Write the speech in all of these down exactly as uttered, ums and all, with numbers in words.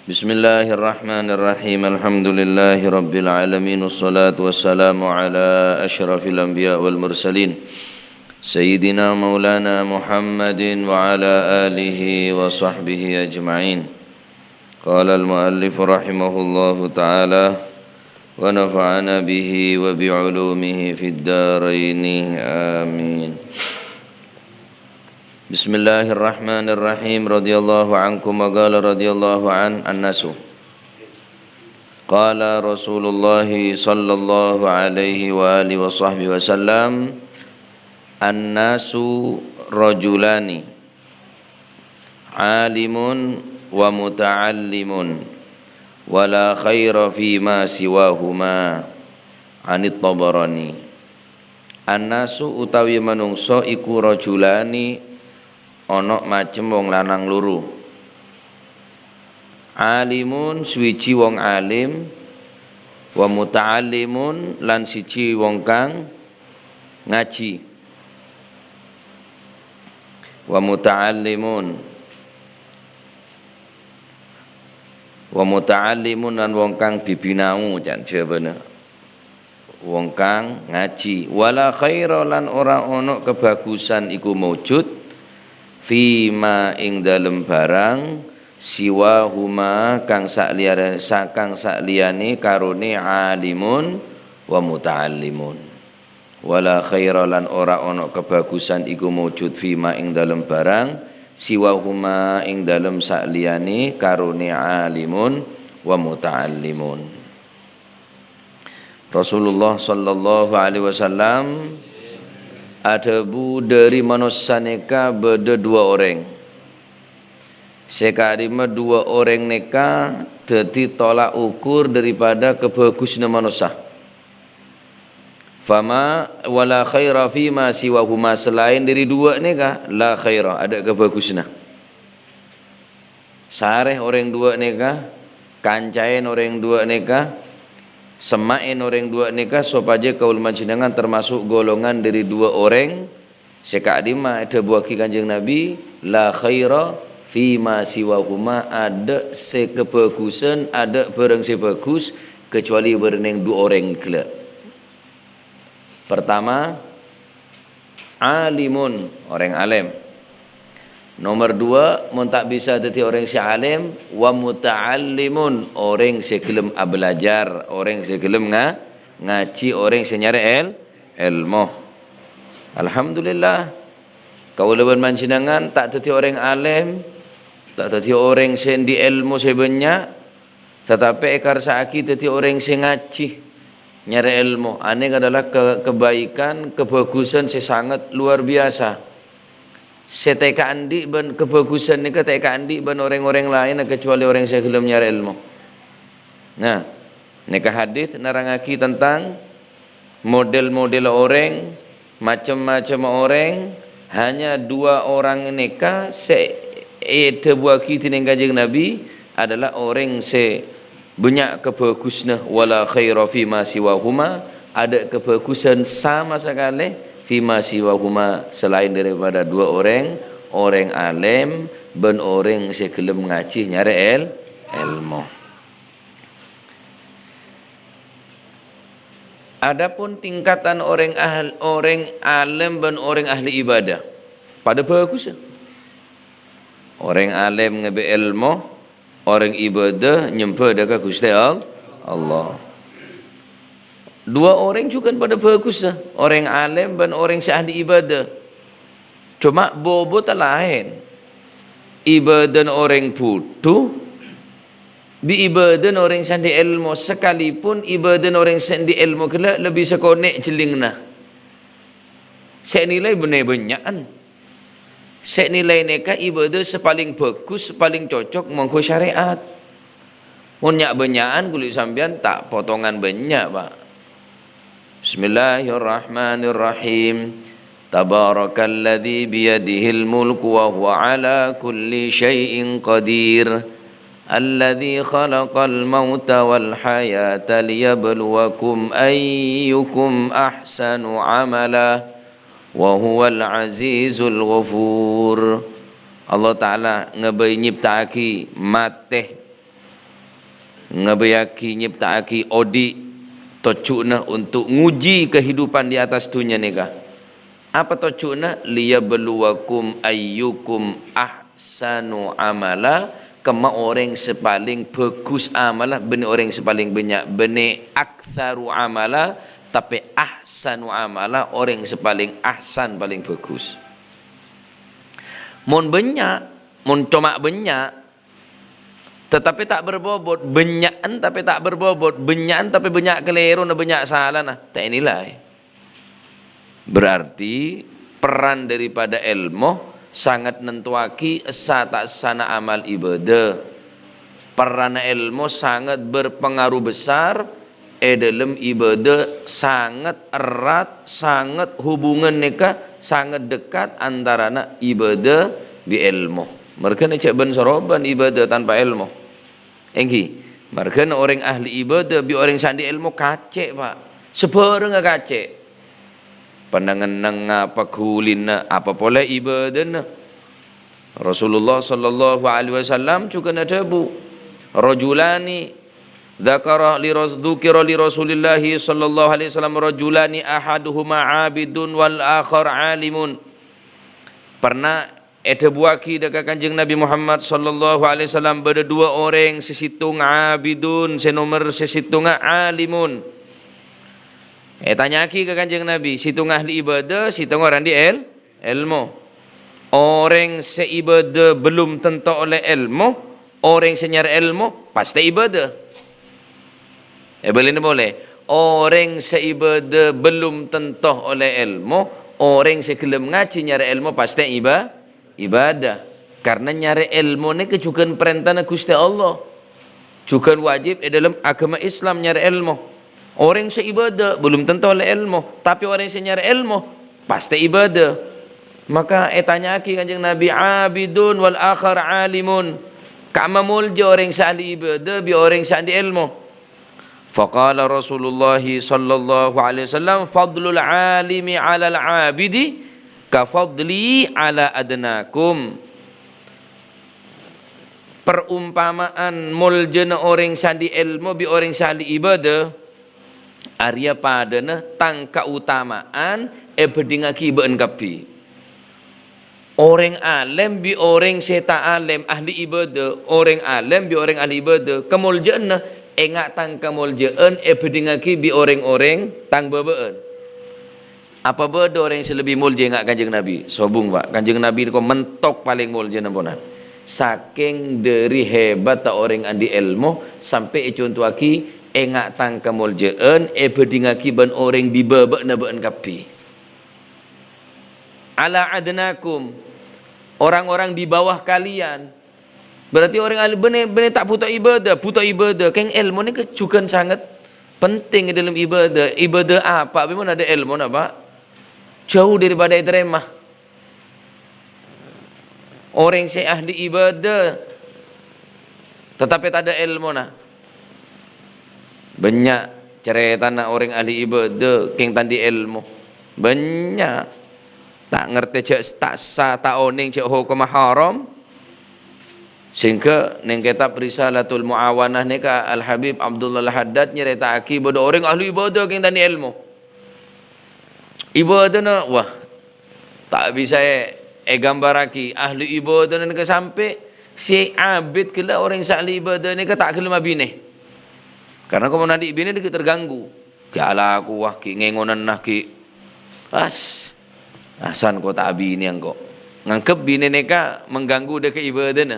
Bismillahirrahmanirrahim. Alhamdulillahirabbil alamin. Wassalatu wassalamu ala asyrafil anbiya wal mursalin. Sayyidina maulana Muhammadin wa ala alihi wa sahbihi ajma'in. Qala al-muallif rahimahullahu ta'ala wa nafa'ana bihi wa bi ulumihi fid daraini. Amin. Bismillahirrahmanirrahim. Radhiyallahu ankum wa qala radhiyallahu an annasu. Qala Rasulullah sallallahu alaihi wa alihi wa sahbihi wasallam, "Annasu rajulani, alimun wa muta'allimun, wa la khaira fima siwahuma." Anit Tabarani. Annasu utawi manungsa iku rajulani, ana' macem wong lanang loro. Alimun, suwiji wong alim, wa muta'allimun, lan siji wong kang ngaji. Wa muta'allimun. Wa muta'allimun, lan wong kang bibinau, can Jawana. Wong kang ngaji. Wala khaira, lan ora ana kabhagusan iku maujud, fima, ing dalem barang, siwahuma, kang sakliyane, sakang sakliyane karone alimun wa muta'allimun. Wala khaira, lan ora ana kabhagusan iku maujud, fima, ing dalem barang, siwahuma, ing dalem sakliyane karone alimun wa muta'allimun. Rasulullah sallallahu alaihi wasallam adhâbu, "Dhâri manossa nèka bâdâ duwâ orèng. Sè ka'dimma duwâ orèng nèka dhâddhi tolak ukur daripada kabhâghusânna manossa. Fama wala khaira fima siwahuma, salaèn dhâri duwâ' nèka la khaira, adâ' kabhâghusânna." Sarè orèng duwâ' nèka, kancaèn orèng duwâ' nèka, semma'èn orèng duwâ' nèka, sopajâ kaulâ panjhennengngan tamaso' golongan dhâri duwâ' orèng sè ka'dimma èdhâbuwâghi Kanjeng Nabi, "La khaira fima siwahuma," adâ' sè kabhâghusân, adâ' bhârâng sè bhâghus, kecuali bârnèng duwâ' orèng ghellâ'. Pertama, alimun, orèng alèm. Nomer duwâ', mon ta' bisa dhâddhi orèng sè alèm, wa muta'allimun, orèng sè ghellem abâlâjhâr, orèng sè ghellem nga-, ngajhi, orèng sè nyarè èl-, èlmo. Alhamdulillah, kaulâ bân panjhennengngan ta' dhâddhi orèng alèm, ta' dhâddhi orèng sè andi' èlmo sè bânnya', Tatapè èkarsa'aghi dhâddhi orèng sè ngajhi, nyarè èlmo. Anèka adalah ke-, kebaikan, kabhâghusân sè sanget luar biasa. Sè tèka andi' bân kabhâghusân nèka tèka andi' bân orèng-orèng laènna, kecuali orèng sè ghellem nyarè èlmo. Nah, nèka hadits nerrangaghi tentang model-model orèng, macem-macem orèng, hanya dua orang nèka sè èdhâbuwâghi dènèng Kanjeng Nabi adalah orèng sè bânnya' kabhâghusânna, wala khaira fima siwahuma, adâ' kabhâghusân sama sakalè fima siwahuma, salaèn daripada dua orèng, orèng alèm bân orèng sè ghellem ngajhi nyarè èl-, èlmo. Adapun tingkatan orèng ahl-, orèng alèm bân orèng ahli ibadah, padâ bhâghus, ya. Orèng alèm ngabâ èlmo, orèng ibadah nyembâ dâ' ka Ghustè All-, Allah. Dua orèng jhughân padâ bhâghus, ya. Orèng alèm bân orèng sè ahli ibadah. Coma bobodda laèn. Ibadana orèng bhudhu bi' ibadana orèng sè andi' èlmo, sakalipun ibadana orèng sè andi' èlmo ghellâ' lebbi sakonè' jhellingnga. Sè ènilai bânnè bânnya'an. Sè ènilai nèka ibadah sè palèng bhâghus, sè palèng cocok mongghu syarè'at. Mon nya'-bânnya'an ghuli sampèyan ta' potongan bânnya', Pa'. Bismillahirrahmanirrahim. Tabarakalladzi biyadihil mulku wa huwa ala kulli syai'in qadir. Alladzi khalaqal mauta wal hayata liyabluwakum ayyukum ahsanu amala wa huwal azizul ghafur. Allah Ta'ala ngabâi nyipta'aghi matè Ngabâyyaghi, nyèpta'aghi odi' tojjhuna untuk nguji kahidupan di atas dhunnya nèka. Apa tojjhuna? "Liyabluwakum ayyukum ahsanu amala," kemma orèng sè palèng bhâghus amalla, bânnè orèng sè palèng bânnya', bânnè aktsaru amala, tapè ahsanu amala, orèng sè palèng ahsan, palèng bhâghus. Mon bânnya', mon coma bânnya', Tatapè ta' berbobot, bânnya'an tapè ta' berbobot, bânnya'an tapè bânnya' kalèrona, bânnya' salana, ta' ènilai. Berarti peran daripada èlmo sangat nentuwaghi essa ta' essana amal ibadah. Peranna èlmo sangat berpengaruh besar è dâlem ibadah, sangat erat, sangat hubungan nèka sangat dekat antarana ibadah bi' èlmo. Marghâna jhâ' bân-soroban ibadah tanpa èlmo. Èngghi, marghâna orèng ahli ibadah bi' orèng sè andi' èlmo kacè', Pa'. Sabhârângnga kacè'. Panèng-ennèngnga, paghulina, apa polè ibadahna. Rasulullah sallallahu alaihi wasallam jhughân adhâbu, "Rajulani dzakara li ras-, dzukira li Rasulillahi sallallahu alaihi wasallam rajulani ahaduhuma abidun wal akhar alimun." Pernah èdhâbuwâghi dâ' ka Kanjeng Nabi Muhammad sallallahu alaihi wasallam, bâdâ duwâ' orèng, sè sèttong abidun, sè nomer sè sèttongnga alimun. Ètanya'aghi ka Kanjeng Nabi, sèttong ahli ibadah, sèttong orèng andi' èl-, èlmo. Orèng sè ibadah belum tanto ollè èlmo, orèng sè nyarè èlmo pastè ibadah. Èbâlina polè, orèng sè ibadah belum tanto ollè èlmo, orèng sè ghellem ngajhi nyarè èlmo pastè iba-, ibadah. Karna nyarè èlmo nèka jhughân parèntana Ghustè Allah. Jhughân wajib è dâlem aghâma Islam nyarè èlmo. Orèng sè ibadah belum tanto ollè èlmo, tapè orèng sè nyarè èlmo pastè ibadah. Maka ètanya'aghi Kanjeng Nabi, "Abidun wal akhar alimun." Ka'emma molja orèng sè ahli ibadah bi' orèng sè andi' èlmo? Faqala Rasulullah sallallahu alaihi wasallam, "Fadlul alimi 'alal 'abidi ka fadli 'ala adnakum." Perumpamaan moljâna orèng sè andi' èlmo bi' orèng sè ahli ibadah, arèya padâna tang kaotamaan èbhândhingngaghi bâ'ân kabbhi. Orèng alèm bi' orèng sè ta' alèm ahli ibadah, orèng alèm bi' orèng ahli ibadah, kamoljâ'ânna enga' tang kamoljâ'ân èbhândhingngaghi bi' orèng-orèng tang bâbâ'ân. Apa bâdâ orèng sè lebbi molja enga' Kanjeng Nabi? Sobung, Pa', Kanjeng Nabi kok mentok palèng molja namponan. Sakèng dâri hebatta orèng andi' èlmo, sampè' ècontowaghi enga' tang kamoljâ'ân èbhândhingngaghi bân orèng bi' bâbâ'na bâ'ân kabbhi. Ala adnakum, orang-orang di bawah kalian. Berarti orèng ahli bânnè, bânnè ta' bhuto ibadah, bhuto ibadah. Kèng èlmo nèka jhughân sanget penting è dâlem ibadah. Ibadah apa? Bimana ada èlmona, Pa'? Jhâu daripada ètarèma. Orèng sè ahli ibadah, tatapè tadâ' èlmona. Bânnya' carètana orèng ahli ibadah kèng ta' andi' èlmo. Bânnya'. Ta' ngartè jhâ' ta' sa-, ta' onèng jhâ' hokomma haram. Sehingga neng kètab Risalatul Mu'awanah nèka Al-Habib Abdullah Al-Haddad nyarèta'aghi bâdâ orèng ahli ibadah kèng ta' andi' èlmo. Ibadahna, wah, ta' bisa è-, ègambarraghi. Ahli ibadah nèka sampè' sè abit ghellâ' orèng sè ahli ibadah nèka ta' ghellem abinè. Karna kok mon andi' binè ghi' terganggu. Ghi' alakowa, ghi' ngèngonana, ghi', as, asan kok ta' abinè engko'. Nganggep binè nèka mengganggu dâ' ka ibadahna.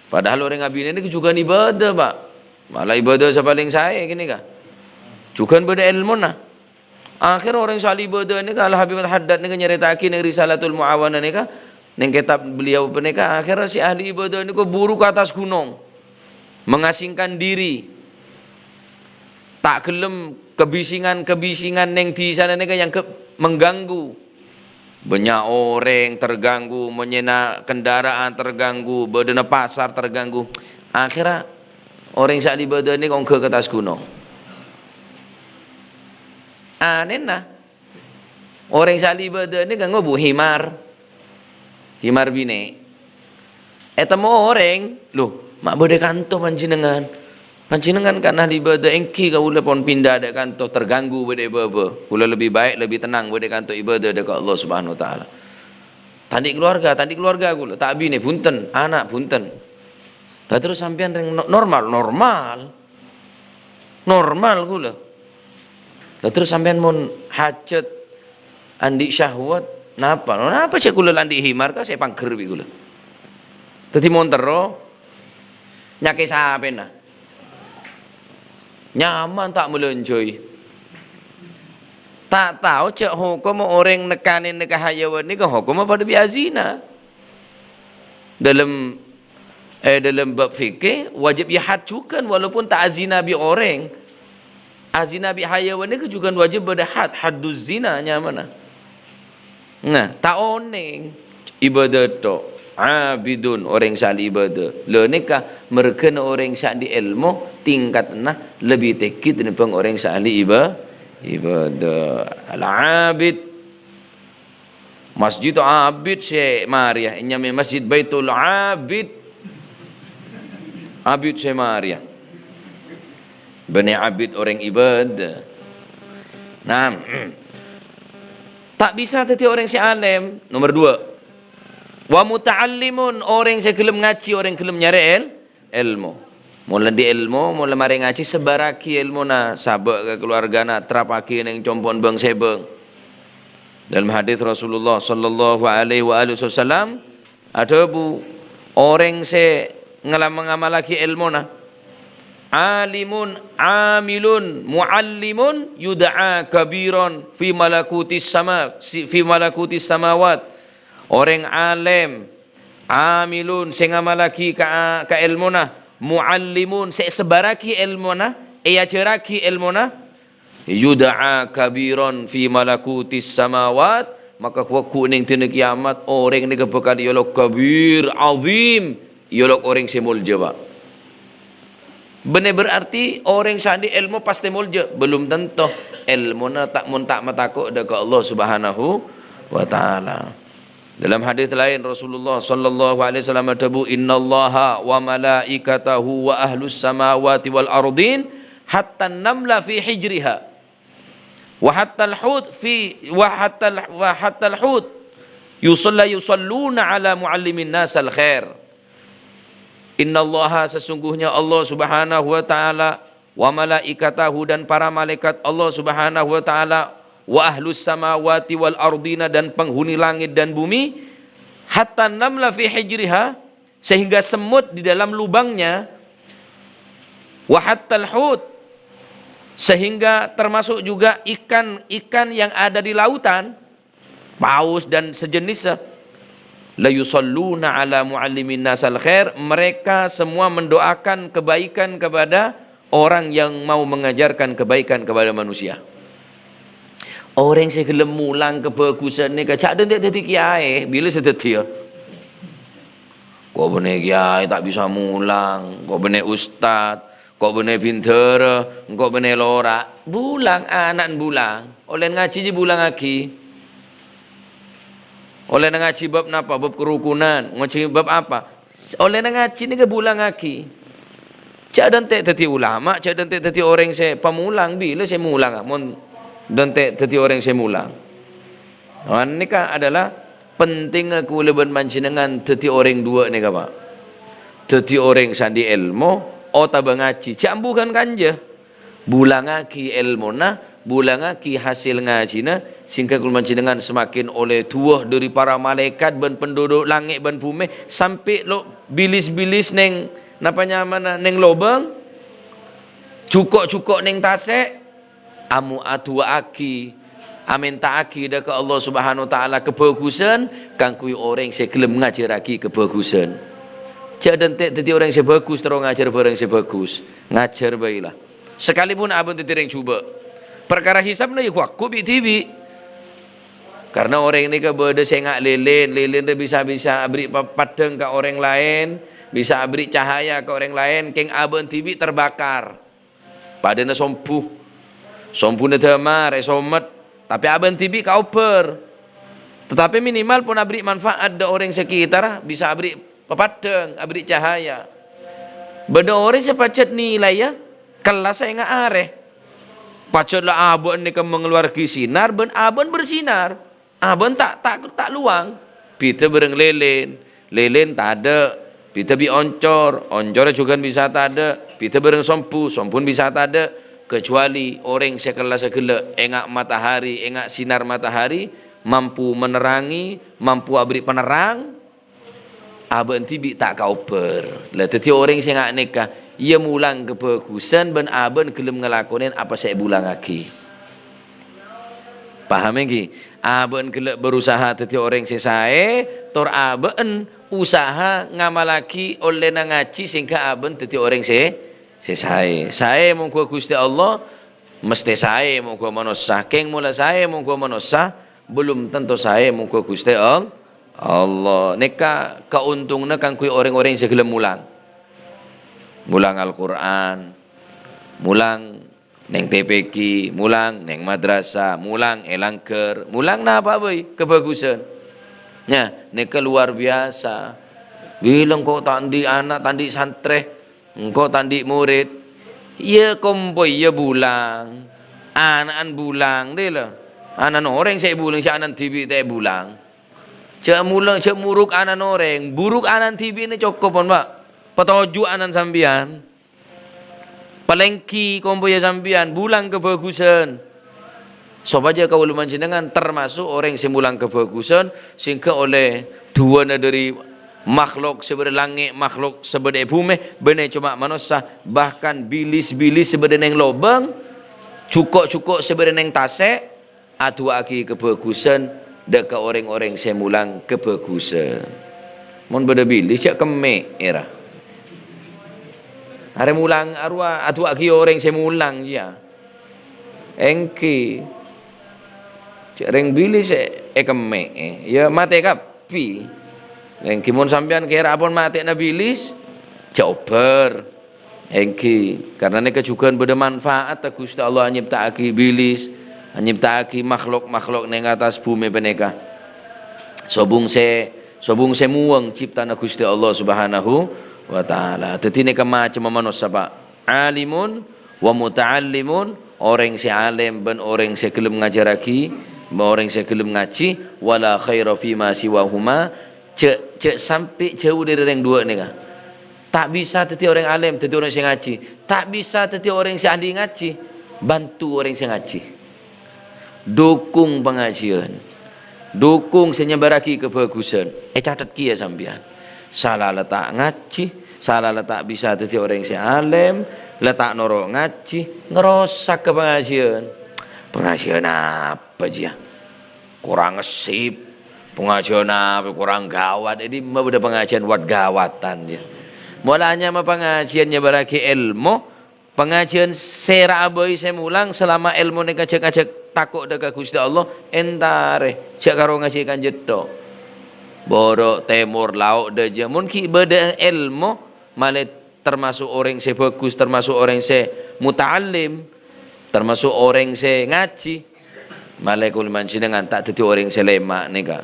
Padahal orèng abinè nèka jhughân ibadah, Pa'. Malah ibadah sè palèng saè ghânèka. Jhughân bâdâ èlmona. Akhèr orèng sè ahli ibadah nèka, Al-Habib Al-Haddad nèka nyarèta'aghi neng Risalatul Mu'awanah nèka, neng kètab beliau panèka, akhèr sè ahli ibadah nèka buru ka attas ghunong, mengasingkan diri. Ta' ghellem kabisingan-kabisingan neng dhisana nèka èangghep mengganggu. Bânnya' orèng terganggu, monyèna kendaraan terganggu, bâdâna pasar terganggu. Akhèrra orèng sè ahli ibadah nèka ongghâ ka attas ghunong. Anèna, orèng sè ahli ibadah nèka ngobu himar. Himar binè'. Ètemmo orèng, "Loh, ma' bâdâ è kanto panjhennengngan?" Panjhennengngan kan ahli ibadah, èngghi kaulâ pon pinda dâ' kanto terganggu bâdâ è bâbâ. Kaulâ lebbi baik, lebbi tenang bâdâ è kanto ibadah dâ' ka Allah Subhanahu wa Ta'ala. Ta' andi' keluarga, ta' andi' keluarga kaulâ, ta' abinè, bhunten, ana', bhunten. Lah terros sampèyan rèng no-, normal, normal. Normal kaulâ. Lah terros sampèyan mon hajat andi' syahwat, napa? Napa sè kaulâ la andi' himar ka sè pangghâr bi' kaulâ? Dhâddhi mon terro nyakè sapèna. Nyaman ta' malânjhâi. Ta' tao jhâ' hokomma orèng nèkanè nèka hayawan nèka hokomma padâ bi' azina. Dâlem, eh, dâlem bab fikih, wajib ya had jhughân, walaupun ta' azina bi' orèng. Azina bi' hayawan nèka jhughân wajib bâdâ had, hadduz zina nyamana. Nah, ta' onèng ibadah tok. Abidun, orèng sè ahli ibadah. Lha nèka merghâna orèng sè andi' èlmo, tingkatanna lebbi tèngghi tènèmbhâng orèng sè ahli iba-, ibadah. Al-abid. Masjid Abid sè marèya, ènyamaè Masjid Baitul Abid. Abid sè marèya. Bânnè abid orèng ibadah. Nah, ta' bisa dhâddhi orèng sè alèm. Nomer dua. Wa muta'allimun, orèng sè ghellem ngajhi, orèng ghellem nyarè èl-, èlmo. Mon la andi' èlmo, mon la marè ngajhi, sebbhârraghi èlmona, sabâ' ka kaluwargana, terrapaghi neng compo'na bâng-sèbâng. Dâlem hadis Rasulullah sallallahu alaihi wa alihi wasallam adhâbu, orèng sè ngala-, ngamallaghi èlmona, alimun, amilun, muallimun, yud'a kabiron fi malakutis sama, si-, fi malakutis samawat. Orèng alèm, amilun, sè ngamallaghi ka, ka èlmona, muallimun, sè sebbhârraghi èlmona, èajhârraghi èlmona, yud'a kabiron fi malakutis samawat, maka ghu-, ghuwâggu neng dina kiyamat, orèng nèka bhâkal èolok kabir, azim, èolok orèng sè molja, Pak. Bânnè berarti orèng sè andi' èlmo pastè molja? Belum tentu. Èlmona ta', mon ta' matako' dâ' ka Allah Subhanahu wa Ta'ala. Dalam hadis lain, Rasulullah sallallahu alaihi wasallam adhâbu, "Innallaha wa malaikatahu wa ahlus samawati wal ardin hatta namla fi hijriha." Wa hattal hut fi, wa hattal, wa hattal hut yusalla, yusalluna ala muallimin nasal khair. Innallaha, sesungguhnya Allah Subhanahu wa Ta'ala, wa malaikatahu, dan para malaikat Allah Subhanahu wa Ta'ala, wa ahlus samawati wal ardina, dan penghuni langit dan bumi, hatta namla fi hijriha, sehingga semut di dalam lubangnya, wa hattal hut, sehingga termasuk juga ikan-ikan yang ada di lautan, paus dan sejenisnya, la yusalluna ala muallimin nasal khair, mereka semua mendoakan kebaikan kepada orang yang mau mengajarkan kebaikan kepada manusia. Orèng sè ghellem mulang kabhâghusân nèka jhâ' dântè' dhâddhi kèyaè, bilâ sè dhâddhiyâ. Kok bânnè kèyaè ta' bisa mulang, kok bânnè ustad, kok bânnè bhindhârâ, kok bânnè lora. Bulang, ana'na bulang. Ollèna ngajhi jiyâ bulangaghi. Ollèna ngajhi bab napa? Bab karukunan. Ngajhi bab apa? Ollèna ngajhi nèka bulangaghi. Jhâ' dântè' dhâddhi ulama, jhâ' dântè' dhâddhi orèng sè pamulang, bilâ sè mulang, mon dântè' dhâddhi orèng sè mulang. Nah, nèka adalah pentingnga kaulâ bân panjhennengngan dhâddhi orèng duwâ' nèka, Pak. Dhâddhi orèng sè andi' èlmo otabâ ngajhi, jhâ' ambu ghân kanja. Bulangaghi èlmona, bulangaghi hasèl ngajhina, sehingga kaulâ bân panjhennengngan semakin ollè du'a dhâri para malaèkat bân penduduk langngè' bân bhumè, sampè' lo-, bilis-bilis neng, napa nyamana, neng lobâng, jhuko'-jhuko' neng tasè', amu adu'aaghi, amènta'aghi dâ' ka Allah Subhanahu wa Ta'ala kabhâghusân kaangghuy orèng sè ghellem ngajhârraghi kabhâghusân. Jhâ' dântè' dhâddhi orèng sè bhâghus, terro ngajhâr bhârâng sè bhâghus. Ngajhâr bhâi la. Sakalipun abâ' dhâddhi rèng jhubâ'. Parkara hisabna ya ghuwâggu bi' dhibi'. Karna orèng nèka bâdâ sè nga' lèlèn, lèlèn rè bisa-bisa aberri' pa-, paddhâng ka orèng laèn, bisa aberri' cahaya ka orèng laèn, kèng abâ' dhibi' terbakar. Padâna sombu. Sombuna damar, èsomet, tapè abâ' dhibi' kaobbhâr. Tatapè minimal pon aberri' manfaat dâ' orèng sakitarra, bisa aberri' papaddhâng, aberri' cahaya. Bâdâ orèng sè pajhât nilai, ya, kellassa ènga' arè. Pajhât la abâ'na nèka mangaluaraghi sinar bân abâ'na bersinar. Abâ'na ta', ta', ta' lowang. Bhidhâ bhâreng lèlèn, lèlèn tadâ'. Bhidhâ bi' oncor, oncorra jhughân bisa tadâ'. Bhidhâ bhâreng sombu, sombuna bisa tadâ'. Kecuali orèng sè kellassa ghellâ' ènga' matahari, ènga' sinar matahari, mampu menerangi, mampu aberri' penerrang, abâ'na dhibi' ta' kaobâr. La, dhâddhi orèng sè nga' nèka, iyâ molang kabhâghusân bân abâ'na ghellem ngalakonè apa sè èbulangaghi. Paham ènggi? Abâ'na ghellâ' berusaha dhâddhi orèng sè saè, tor abâ'na usaha ngamallaghi ollèna ngajhi sehingga abâ'na dhâddhi orèng sè, sè saè. Saè mongghu Ghustè Allah, mestè saè mongghu manossa. Kèng mola saè mongghu manossa, belum tentu saè mongghu Ghustè All-, Allah. Nèka kaontonganna kaangghuy orèng-orèng sè ghellem molang. Molang Al-Qur'an, molang neng T P Q, molang neng madrasah, molang è langghâr, molang napa bhâi, kabhâghusân. Nah, nèka luar biasa. Bilâ engko' ta' andi' ana', ta' andi' santrè, engko' ta' andi' morèd. Iyâ kompoy, iyâ bulang. Ana'na bulang, dâ' la. Ana'na orèng sè bulang, sè ana'na dhibi' ta' bulang. Jhâ' molang, jhâ' morok ana'na orèng. Morok ana'na dhibi' nè cokop, pon, Pa'. Patoju' ana'na sampèyan. Palèngghi kompoyya sampèyan, bulang kabhâghusân. Sopajâ kaulâ panjhennengngan tamaso' orèng sè molang kabhâghusân, sehingga ollè du'ana dâri makhlok sè bâdâ langngè', makhlok sè bâdâ è bhumè, bânnè coma manossa, bahkan bilis-bilis sè bâdâ neng lobâng, jhuko'-jhuko' sè bâdâ neng tasè', adu'aaghi kabhâghusân dâ' ka orèng-orèng sè molang kabhâghusân. Mon bâdâ bilis, jhâ' kemmè', èra. Arè molang, arowa adu'aaghi orèng sè molang, iyâ. Èngghi. Jhâ' rèng bilis è-, èkemmè'è, iyâ matè kabbhi. Èngghi mon sampèyan kèra pon matè'na bilis, jhâ' obâr. Èngghi, karna nèka jhughân bâdâ manfaatta Ghustè Allah anyèpta'aghi bilis, anyèpta'aghi makhlok-makhlok neng attas bhumè panèka. Sobung sè, sobung sè mowèng ciptana Ghustè Allah Subhanahu wa Ta'ala. Dhâddhi nèka macemma manossa, Pa'. Alimun wa muta'allimun, orèng sè alèm bân orèng sè ghellem ngajhârraghi, orèng sè ghellem ngajhi, wala khaira fima siwahuma, jhâ', jhâ' sampè' jhâu dâri rèng duwâ' nèka. Ta' bisa dhâddhi orèng alèm, dhâddhi orèng sè ngajhi. Ta' bisa dhâddhi orèng sè ahli ngajhi, bantu orèng sè ngajhi. Dukung pangajhiyân. Dukung sè nyèbârraghi kabhâghusân. Ècatet kèya sampèyan. Sala la ta' ngajhi, sala la ta' bisa dhâddhi orèng sè alèm, la ta' noro' ngajhi, ngrosak ka pangajhiyân. Pangajhiyân apa, jiyâ? Korang ngèssip. Pangajhiyân apa korang ghâwât? È dimma bâdâ pangajhiyân wat-ghâwâdhân, jiyâ? Mola nyama pangajhiyân nyèbârraghi èlmo, pangajhiyân sèra'a bhâi sè molang salama èlmo nèka jhâk-ngajhâk tako' dâ' ka Ghustè Allah, èntarè, jhâ' karo ngajhi kan jhâ' tho. Bârâ', tèmor, lao', dâjâ. Mon ghi' bâdâ èlmo, malè tamaso' orèng sè bhâghus, tamaso' orèng sè muta'allim, tamaso' orèng sè ngajhi, malè kaulâ panjhennengngan ta' dhâddhi orèng sè lèma' nèka.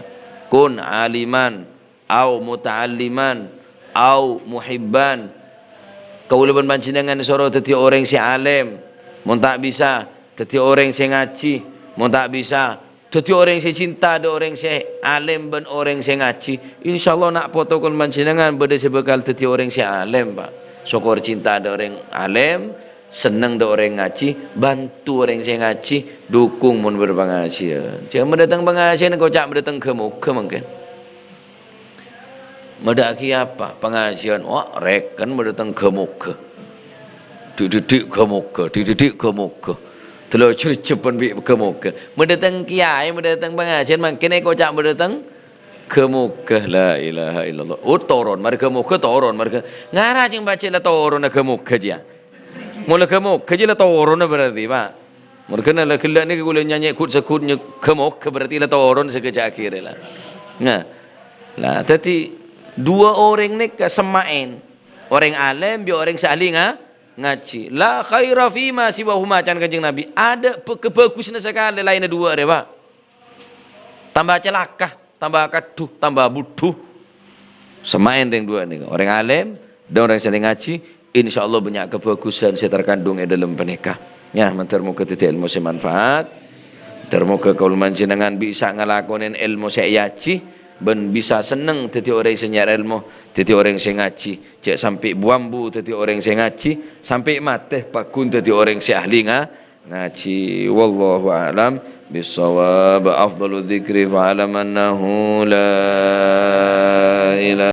Kun aliman, au muta'alliman, au muhibban. Kaulâ bân panjhennengngan èsoro dhâddhi orèng sè alèm, mon ta' bisa, dhâddhi orèng sè ngajhi, mon ta' bisa, dhâddhi orèng sè cinta dâ' orèng sè alèm bân orèng sè ngajhi. Insyaallah, na' poto kaulâ panjhennengngan bâdâ sè bhâkal dhâddhi orèng sè alèm, Pa'. Sokor cinta dâ' orèng alèm, senneng dâ' orèng ngajhi, bantu orèng sè ngajhi, dukung mon bâdâ pangajhiyân. Jhâ' ma' dâteng pangajhiyân, koca' ma' dâteng ghâ-moghâ mangkèn. Madâ'âghi apa? Pangajhiyân. Wah, rèken madâteng ghâ-moghâ. Dhi'-dhi'-dhi' ghâ-moghâ, dhi'-dhi'-dhi' ghâ-moghâ. Dâlâ jrejjhebân bi' ghâ-moghâ. Madâteng kèyaè, madâteng pangajhiyân, mangkèn èkoca' madâteng ghâ-moghâ. La ilaha illallah. Oh, toron, marè ghâ-moghâ toron, marè ghâ-, ngara jhâng pajhât la toronna ghâ-moghâ, jiyâ. Mola ghâ-moghâ jiyâ la toronna berarti, Pa'. Marghâna la ghellâ' nèka kaulâ nyanyè ghut-saghut nyè-, ghâ-moghâ berarti la toron sakejjhâ' akhèrra la. Nah, la, dhâddhi, duwâ' orèng nèka semma'èn. Orèng alèm bi' orèng sè ahli nga-, ngajhi. La khaira fima siwahuma, can Kanjeng Nabi. Adâ' bhâ-, kabhâghusânna sakalè laènna duwâ' rè, Pa'. Tamba calaka, tamba kaddhu, tamba budhu. Semma'èn rèng duwâ' nèka. Orèng alèm, dâ' orèng sè ngajhi, Insyaallah bânnya' kabhâghusân sè terkandung è dhâlem panèka. Yâ, mandhâr moghâ dhâddhi èlmo sè manfaat. Mandhâr moghâ kaulâ panjhennengan bisa ngalakonè èlmo sè èajhi, bân bisa senneng dhâddhi orèng sè nyarè èlmo, dhâddhi orèng sè ngajhi. Jhâ' sampè' bu-ambu dhâddhi orèng sè ngajhi, sampè' matè pagghun dhâddhi orèng sè ahli nga-, ngajhi. Wallahu a'lam bissawab. Afdalu dzikri fa'lam annahu la ilaha